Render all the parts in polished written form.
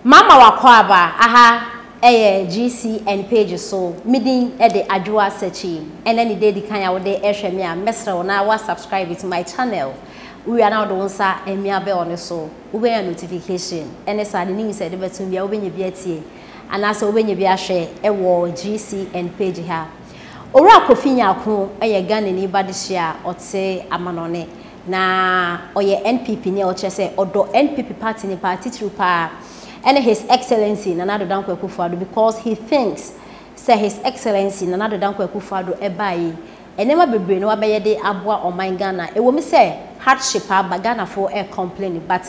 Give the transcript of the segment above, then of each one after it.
Mama w'akwaaba, aha yɛ GCN page so, me din de Adwoa Sekyi, ɛnɛ ne da edi kan a wode rehwɛ me a, mɛsrɛ wo na wa subscribe to my channel, wowie a na wode wo nsa amia bell no so, wobɛnya notification, ɛne saa de news a yɛde bɛto biara wobɛnya bi atie, anaasɛ wobɛnya bi ahwɛ wɔ GCN page ha. Owura Kofi Nyarko yɛ Ghanani ba dehye a ɔte amanɔne, Na ɔyɛ NPP ni a ɔkyerɛ sɛ ɔdɔ NPP party no paa titiriw paa ɛne His Excellency Nana Addo Dankwa Akufo-Addo because he thinks sɛ His Excellency Nana Addo Dankwa Akufo-Addo ɛbaa yi nneɛma bebree na wabɛyɛ de aboa ɔman Ghana ɛwɔ mu sɛ hardship aba Ghanafoɔ ɛrecomplain but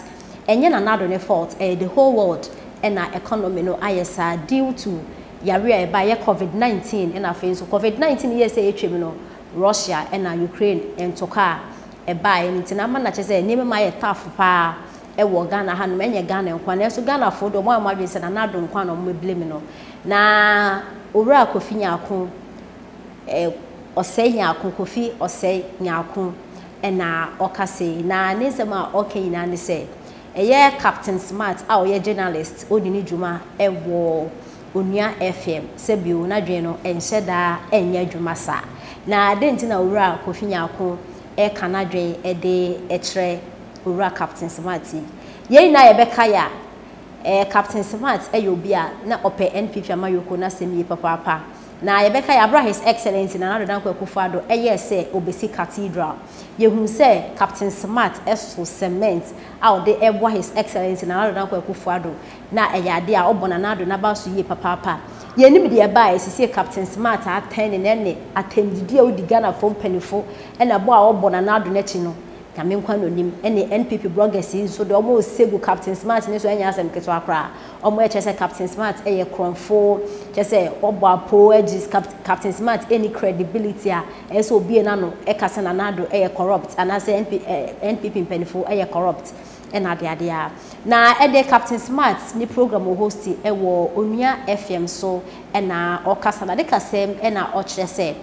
ɛnyɛ Nana Addo ne fault ɛyɛ the whole world ɛna economy no ayɛ saa due to yare a ɛbaa yɛ covid 19 ɛna afei nso covid 19 yɛɛ sɛ ɛtwam no Russia na Ukraine ntɔkwa a ɛbaeɛ no nti no ama no akyerɛ sɛ nneɛma mu ayɛ tough paa wɔ Ghana hanom, ɛnyɛ Ghana nko ara, nanso Ghanafoɔ deɛ wɔn ayɛ wɔn adwene sɛ Nana Addo nko ara na wɔn blame no. Na Owura Kofi Nyarko, eh, Ɔsɛe Nyarko, Kofi Ɔsɛe Nyarko na ɔka sei, na ne nsɛm a ɔka nyinaa ne sɛ, ɛyɛ Captain Smart a ɔyɛ journalist, ɔdi ne dwuma wɔ Onua FM, sɛ bio, n'adwene no nhyɛ da nyɛ adwuma saa. Na dɛn nti na Owura Kofi Nyarko reka n'adwene de kyerɛ Owura Captain Smart yi? Yɛn nyinaa yɛbɛkae a, eh, Captain Smart yɛ obi a na ɔpɛ NPP amayɔkuo no asɛm yie papaapa. Na yɛbɛkae a, berɛ a His Excellency Nana Addo Dankwa Akufo-Addo yɛɛ sɛ ɔbɛsi Cathedral, yɛhuu sɛ Captain Smart so cement a ɔde reboa His Excellency Nana Addo Dankwa Akufo-Addo Na ɛyɛ adeɛ a ɔbɔ Nana Addo n'aba so yie papaapa. Yɛnnim deɛ ɛbaeɛ, sesie Captain Smart atɛn ne nɛ ne atɛmdidie a ɔdi Ghanafoɔ mpaninfo ɛna bɔ a ɔbɔ Nana Addo n'akyi no, Nyame nkoa na ɔnim. Ɛne NPP bloggers yi nso deɛ ɔmo resɛ gu Captain Smart no so ɛnyɛ asɛm ketewa koraa. Ɔmo ɛkyerɛ sɛ Captain Smart ɛyɛ korɔmfo, kyerɛ sɛ ɔbɔ apoo agyi, Captain Smart ɛnni credibility a ɛyɛ sɛ ɔbue n'ano ɛka sɛ Nana Addo ɛyɛ corrupt anaasɛ NPP mpaninfo ɛyɛ corrupt. ɛna adeade a. Na ɛdeɛ Captain Smart ne program ɔ hosti wɔ Onua FM so ɛna ɔkasa na ne kasam ɛna ɔkyerɛ sɛ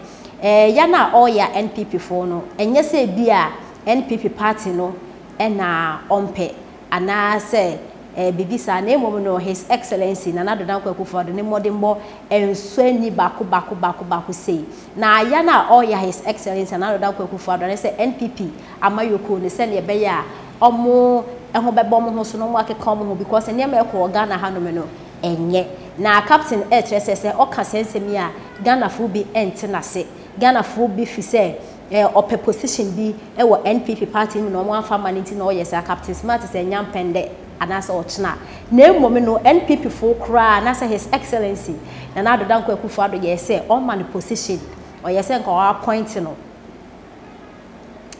ɛɛ ya no a ɔɔya NPP foɔ no ɛnyɛ sɛ ebia NPP party no ɛna ɔmpɛ anaa sɛ ɛɛ biribi saa na mmom no His Excellency Nana Addo Dankwa Akufo-Addo ne mmɔdenbɔ ɛnsɔ ani baako baako baako baako sei. Na ya no a ɔɔya His Excellency Nana Addo Dankwa Akufo-Addo anaa sɛ NPP amayɔkuo no sɛdeɛ ɛbɛyɛ a wɔn ho bɛbɔ wɔn ho so na wɔn akeka wɔn ho because nneɛma ɛkɔ wɔ Ghana hanom no ɛnyɛ. Na captain ɛrekyerɛ sɛ sɛ ɔka saa nsɛm yi a Ghanafoɔ bi ɛnte n'ase. Ghanafoɔ bi fi sɛ ɛɛ ɔpɛ position bi ɛwɔ NPP party no mu na wɔn amfa amma no nti na ɔyɛ saa. Captain Smart sɛ ɛnya mpɛ ndɛ anaasɛ ɔkyena. Na mmom no NPP foɔ koraa anaasɛ His Excellency Nana Addo Dankwa Akufo-Addo yɛɛ sɛ ɔmma no position, ɔyɛ sɛ nka ɔ appoint no.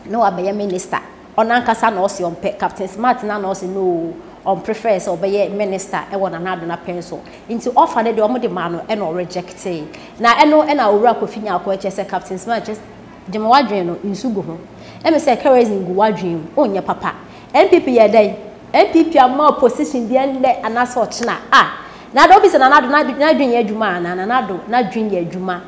na wabɛyɛ minister. Ɔno ankasa na ɔse ɔmpɛ, Captain Smart no ara na ɔse no ɔmprefer sɛ ɔbɛyɛ minister wɔ Nana Addo n'apɛn so. Nti offer no deɛ wɔde maa no ɛna ɔrejectee. Na ɛno ɛna Owura Kofi Nyarko ɛkyerɛ sɛ Captain Smart kyerɛ gyama w'adwene no nsu gu ho. Ɛme sɛ kerosene gu w'adwene mu, wonyɛ papa. NPP yɛ dɛn? NPP ama wo position bi ɛnnɛ anaasɛ ɔkyena ah! Na adɛ wobisa Nana Addo n'adwene yɛ adwuma anaa? Nana Addo n'adwene yɛ adwuma.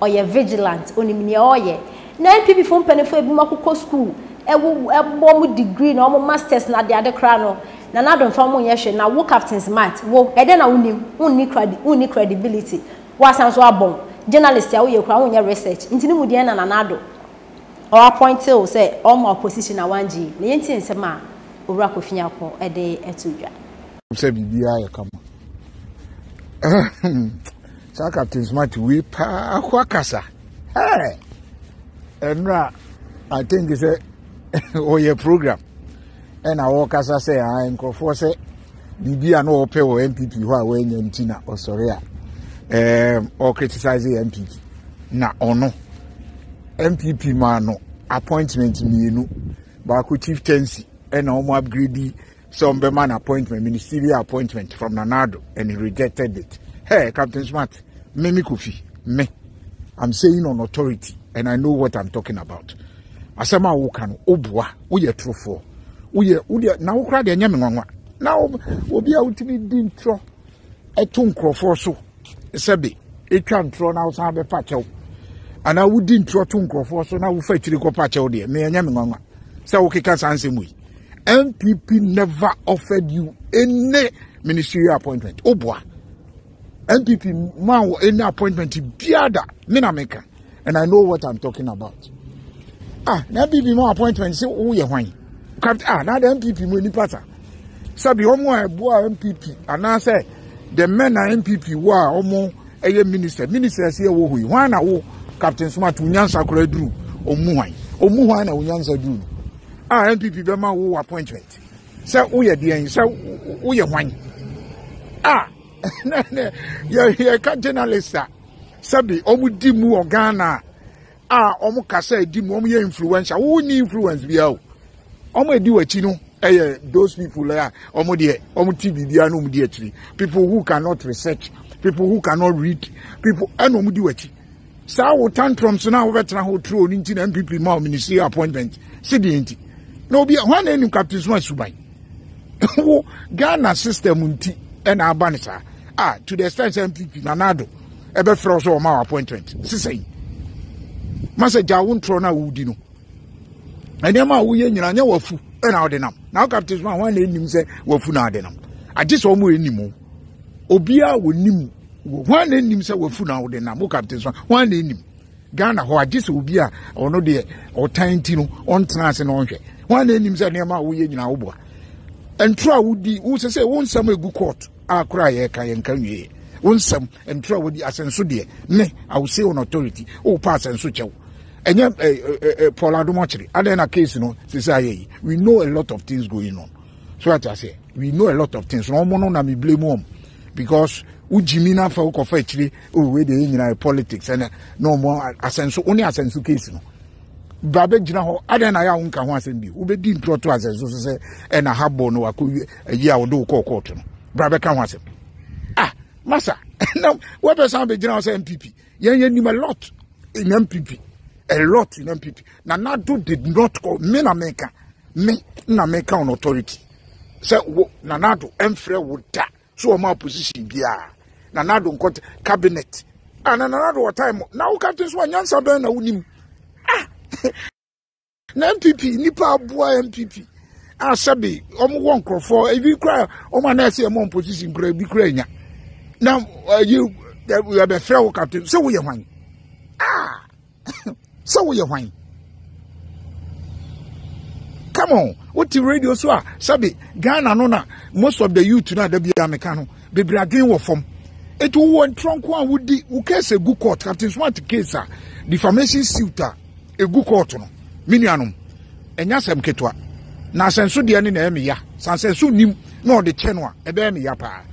Ɔyɛ vigilant, onim nea ɔreyɛ. Na NPP fo mpaninfoɔ ebinom akokɔ school, ɛwo ɛbɔ wɔn degree na wɔn masters na adeade koraa no, Nana Addo mfa wɔn nyɛ hwee. Na wo Captain Smart, wo, ɛdɛn na wonim? Wonni credi wonni credibility. Woasan nso abɔn. Journalist a woyɛ koraa wonyɛ research. Nti ne mu deɛn na Nana Addo ɔ appoint wo sɛ ɔmma wo position a woangye yi? Na yɛntie nsɛm a Owura Kofi Nyarko de ato dwa. Sɛ biribiara yɛ kama. Saa Captain Smart wei paa akɔ akasa. Hey! Ɛnora, I think sɛ ɔyɛ program ɛna ɔrekasa sɛ ah nkurɔfoɔ sɛ biribi a na ɔpɛ wɔ NPP hɔ a wɔanya nti na ɔsɔre a ɛɛm ɔcriticize NPP na ɔno NPP maa no appointment mmienu baako chieftaincy ɛna wɔn upgrade sɛ wɔn bɛma no appointment ministerial appointment from Nana Addo and he rejected it hey Captain Smart me me Kofi me I'm saying on authority and I know what I'm talking about asɛm a woka no woboa woyɛ torofoɔ woyɛ wodeɛ na wokora deɛ ɛnyɛ me nwanwa na obi a wotumi di ntorɔ ɛto nkurɔfoɔ so sɛbe ɛtwa ntorɔ na wosan bɛpa kyɛw anaa wodi ntorɔ to nkurɔfoɔ so na wofa akyiri kɔpa kyɛw deɛ me ɛnyɛ me nwanwa sɛ wokeka saa nsɛm yi NPP never offered you any. ministerial appointment. Woboa. NPP ma wo any appointment biara da. Me na meka. And I know what I'm talking about. Ah, na NPP ma appointment sɛ woyɛ hwan? Ah, na the NPP mu nipa sa. Sɛbi wɔn a ɛboa NPP anaasɛ the men na NPP wɔ a wɔn ɛyɛ minister minister ɛsɛ ɛwɔ hɔ yi hwan na wo Captain Smart nyansa koraa duru ɔmu hwan ɔmu hwan na wo nyansa duru no a NPP bɛma wo appointment sɛ woyɛ deɛn sɛ woyɛ hwan a yɛka journalist a sɛbi wɔn di mu wɔ Ghana a wɔn kasa di mu wɔn yɛ influential wo ni influence bia o wɔn edi w'akyi no ɛyɛ those people a wɔn deɛ wɔn ti biribiara na wɔn di akyiri people who cannot research people who cannot read people ɛna wɔn di w'akyi saa wo tantrums na wobɛtena hɔ turo no nti na npp ma ministerial appointment si deɛ nti na obi hwan na anim captain suma suban wo ghana system nti ɛna aba ne saa ah to the extent sɛ npp na nado ɛbɛfrɛ wo sɛ ɔma wo appointment sisɛ yi masɛ gya wo ntorɔ no a wodi no nneɛma a woyɛ nyinaa nyɛ wafu ɛna wode nam na wo captain suma hwan na anim sɛ wafu na ade nam agye sɛ ɔmo anim o obiara wɔnim hwan na anim sɛ wafu na wode nam wo captain suma hwan na anim Ghana hɔ agye sɛ obi a ɔno deɛ ɔtan nti no ɔntena ase na ɔnhwɛ hwan na anim sɛ nneɛma a woyɛ nyinaa woboa ntoro a wodi wo sɛ sɛ wo nsɛm egu court a koraa yɛka yɛnka nwie wo nsɛm ntoro a wodi asɛnso deɛ me I will say on authority wo pa asɛnso kyɛw ɛnyɛ ɛ ɛ ɛ Paul Adomakyere adɛn na case no sɛ sɛ ayɛ yi we know a lot of things going on so ate aseɛ we know a lot of things na wɔn no na me blame wɔn because wogyimi na afa wokɔfa akyire oh wei deɛ yɛ nyinaa yɛ politics ɛnɛ na wɔn asɛnso wo ne asɛnso case no ba bɛgyina hɔ adɛn na yɛ a wonka ho asɛm bi wobɛdi ntorɔ to asɛnso so sɛ ɛna ha bɔ no wakɔ ayi a wɔde wo kɔɔ kɔɔto no bra bɛka ho asɛm ah masa na wɔbɛsan bɛgyina hɔ sɛ npp yɛn yɛ nim a lot in npp a lot in npp na nado did not call me na meka me na meka on authority sɛ wo nanado ɛmfrɛ wo da so wɔn opposition biara nanado nkɔ cabinet ah na nanado wɔ time na wo captain so anyansa bɛn na wonim ah na npp nipa aboa npp a sɛbi wɔn wɔ nkurɔfoɔ ebi kura wɔn a na ɛsɛ wɔn position kura ebi kura nya na ɛyi yɛbɛfrɛ wo captain sɛ woyɛ hwan ah sɛ woyɛ hwan come on wote radio so a sɛbi ghana no na most of the youth no a da biara meka no bebree adwene wɔ fam etu wɔ ntorɔnko a wodi wo case egu court captain smart case a defamation suit a egu kɔɔto no me nuanom ɛnyɛ asɛm ketewa na asɛnso deɛ ne na ɛyɛ me ya sɛ asɛnso nim na ɔde kyɛ no a ɛbɛyɛ me ya paa.